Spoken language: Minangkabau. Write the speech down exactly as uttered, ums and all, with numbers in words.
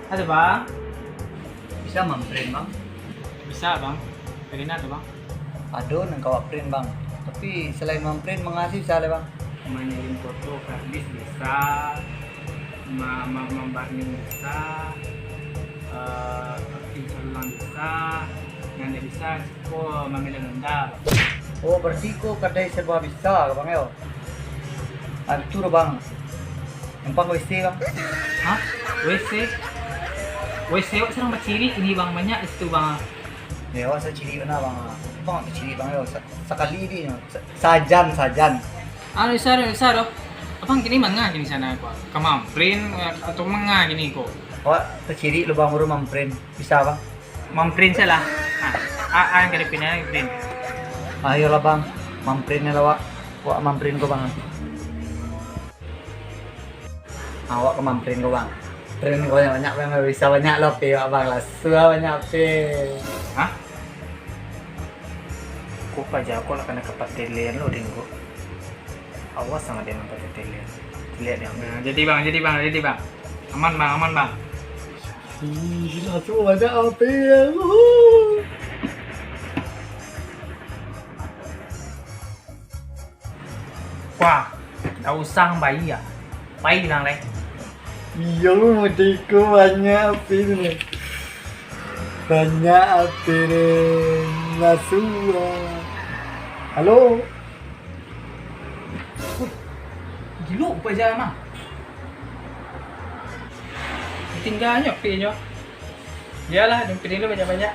Halo, Bang. Bisa mamprint, Bang? Bisa, Bang. Dari mana tu, Bang? Ado nan ka awak print, Bang. Tapi selain mamprint, manga se bisa lai, Bang? Mangirim foto kardus bisa, ma-, ma-, mambarning bisa, eh, insulang bisa, nan indak bisa, ko mamilih nunda. Oh, berarti ko kadai serba bisa, Bang, yo? Ado tu, Bang. Numpang W C, Bang. Hah? W C? W C awak sadang bacirik ni, Bang. Banyak di situ, Bang. Yo, awak sacirik bana, Bang. Numpang awak bacirik, Bang, yo. Sa-, sakali ni, sa-, sajan, sajan. Anu, bisa doh, bisa doh. Abang kini manga kini sana ko? Ka mamprint, eh, atau manga kini ko? Awak tacirik lo, Bang, baru mamprint. Bisa, Bang? Mamprint salah. Ah, ah, ah, yang kada pindah, print. Ayolah, Bang. Mamprint lah, awak. Awak mamprint ko, Bang. Awak ka mamprint ko, Bang. Print ko banyak-banyak, Bang. Bisa banyak lo P awak, Bang. Lah, suah banyak P. Hah? Ko paja ko lah kana ka patelen lo, Ding, ko. Awas sangat dia nampak patelen. Lihat dia. Nah, jadi, Bang, jadi, Bang, jadi, Bang. Aman, Bang, aman, Bang. Ih, langsung banyak P. Uhuh. Wah, ndak usah bayia. Pai bilang lai. Iyo, mutiko banyak api tu ni. Banyak api ni. Masuk. Halo. Gilo paja mah. Tinggalnyo api nyo. Bialah, dompet dulu banyak-banyak.